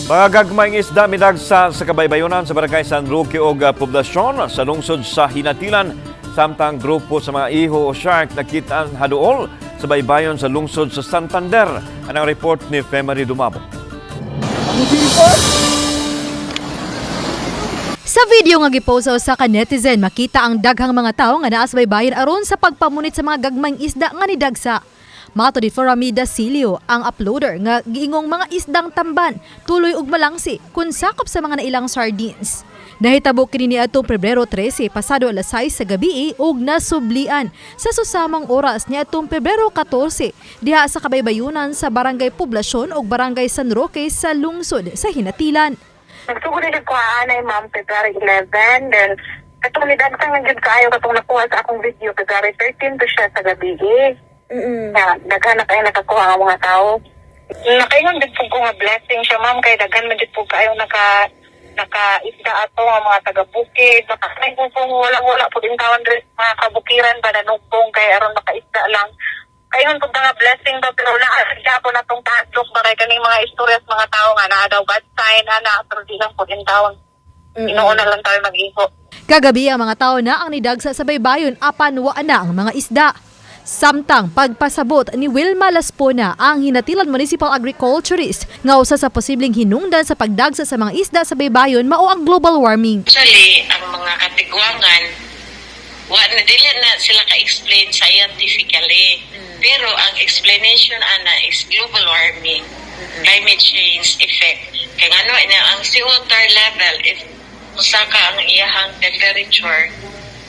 Mga gagmayng isda midagsa sa kabaybayonan sa Barangay San Roque ug Poblasyon sa lungsod sa Hinatilan, samtang grupo sa mga iho o shark nakitaan haduol sa baybayon sa lungsod sa Santander. Anang report ni Femery Dumabok. Sa video nga gipost sa usa ka netizen, makita ang daghang mga tawo nga naa sa baybayin aron sa pagpamunit sa mga gagmayng isda nga nidagsa. Matod ni Foramida Silio, ang uploader, nga giingong mga isdang tamban, tuloy ug malangsi kun sakop sa mga nailang sardines. Nahitabo kini niadtong Pebrero 13 pasado alas 6 sa gabi ug nasublian sa susamang oras niadtong Pebrero 14 diha sa kabaybayunan sa Barangay Poblasyon ug Barangay San Roque sa lungsod sa Hinatilan. Nagsugod na ko anay, ma'am, February 11. Then, katong nidagsang na gyud kaayo katong nakuha sa akong video, February 13 to siya sa gabi. Eh. Na, daghan na kayo nakakuha ang mga tao. Nakaingon jud pud ko nga blessing siya, ma'am, kay daghan man jud pud kaayo naka isda ato nga mga taga-bukid. Nakaingon ko kung wala wala pud intawon diri sa mga kabukiran ba, nanugpong kay aron makaisda lang. Kaingon pud nga blessing ba, pero naa po na tong kahadlok ba kay kaning mga istorya sa mga tao nga naa daw bad sign ana, pero di lang pud intawon. Ginoo na lang tayo mag-iho. Kagabi, ang mga tao na ang nidagsa sa baybayon apan wa na ang mga isda. Samtang pagpasabot ni Wilma Laspona, ang Hinatilan Municipal Agriculturist, nga usa sa posibleng hinungdan sa pagdagsa sa mga isda sa baybayon mao ang global warming. Actually, ang mga katigwangan, wa na dili na sila ka-explain scientifically. Pero ang explanation ana is global warming, climate change effect. Kaya ngano ina ang seawater level, if musaka ang iyahang temperature,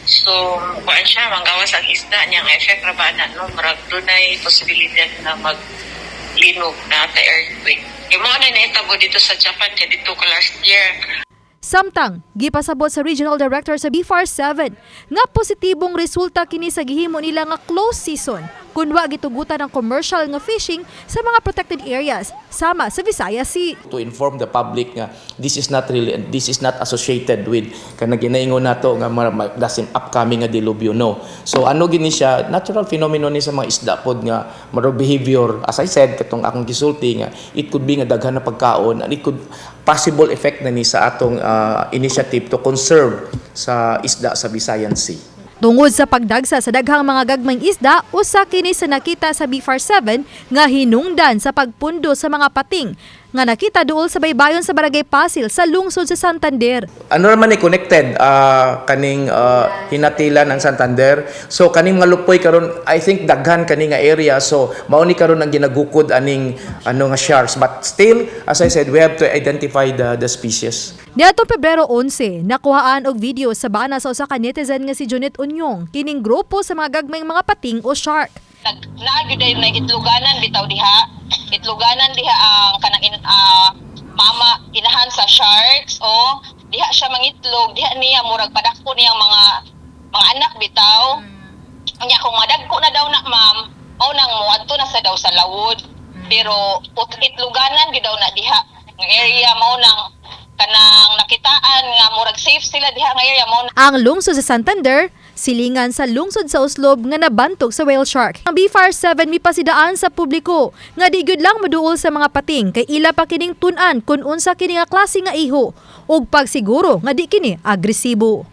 so kuan siya, manggawas ang isda niya, ang effect ra ba na, no, murag dunay posibilidad na maglinog na ta earthquake. Kay mao na nahitabo dito sa Japan kay dito ko last year. Samtang, gipasabot sa Regional Director sa BFAR 7 nga positibong resulta kini sa gihimo nila nga close season kun wa gitugutan ang commercial nga fishing sa mga protected areas sama sa Visayas Sea. To inform the public nga this is not really, this is not associated with kanang ginaingon nato nga dasin upcoming nga dilubyo, no. So ano gini siya, natural phenomenon ni sa mga isda pod nga maro behavior. As I said, katong akong gisulti nga it could be nga daghan na pagkaon and it could possible effect na ni sa atong initiative to conserve sa isda sa Visayan Sea. Tungod sa pagdagsa sa daghang mga gagmayng isda, usa kini sa nakita sa BFAR 7 nga hinungdan sa pagpundo sa mga pating nga nakita duol sa baybayon sa Barangay Pasil sa lungsod sa Santander. Ano naman ni connected kaning Hinatilan ang Santander. So kaning mga lupoy karon, I think daghan kani nga area, so mao ni karon ang ginagukod aning ano nga sharks, but still, as I said, we have to identify the species. Niadtong Pebrero 11, nakuhaan og video sa bana sa usa ka netizen nga si Junet Unyong kining grupo sa mga gagmayng mga pating o shark. Nag naa gyud ay may itluganan bitaw diha, itluganan diha ang kanang mama inahan sa sharks o diha siya mangitlog diha niya, murag padakpo niyang mga anak bitaw. Nya kung madagko na daw na, ma'am, mao nang moadto na sa daw sa lawod, pero itluganan gyud daw na diha nga area, mao nang kanang nakitaan nga murag safe sila diha nga area, mao. Ang lungsod sa Santander, silingan sa lungsod sa Oslob nga nabantog sa whale shark. Ang BFAR 7 mipasidaan sa publiko nga di gyud lang moduol sa mga pating kay ila pa kining tun-an kung unsa kini nga klase nga iho ug pagsiguro nga di kini agresibo.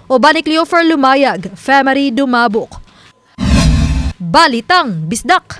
Uban ni Cleofer Lumayag, Femery Dumabok. Balitang Bisdak.